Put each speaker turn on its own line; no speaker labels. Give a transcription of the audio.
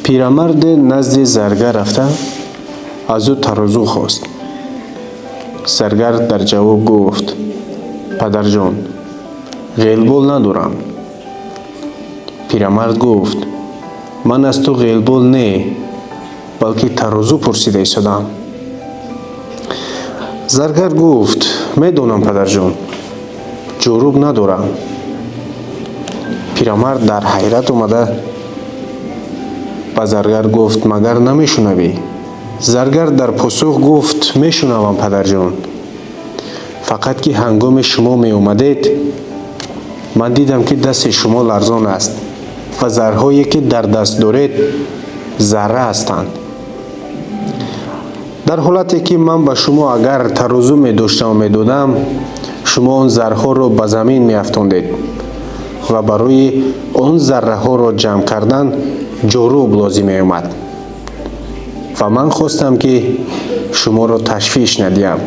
Пирамарде назди заргар рафта, аз ӯ тарозу хост. Заргар дар ҷавоб гуфт: «Падарҷон, ғелбол надорам». Пирамард гуфт: «Ман аз ту ғелбол не, балки тарозу пурсида истодам». Заргар гуфт: «Медонам, падарҷон, ҷоруб надорам». Пирамард дар ҳайрат омада, ба заргар гуфт: «Магар намешунавӣ?» Заргар дар посух гуфт: «Мешунавам, падарҷон, фақат ки ҳангоме шумо меомадед, ман дидам, ки дасти шумо ларзон аст ва зарҳое, ки дар даст доред, зарра ҳастанд. Дар ҳолате ки ман ба шумо агар тарозу медоштаму медодам, шумо он зарҳоро ба замин меафтондед ва барои он зарраҳоро ҷамъ кардан ҷоруб лозим меомад ва ман хостам, ки шуморо ташвиш надиҳам».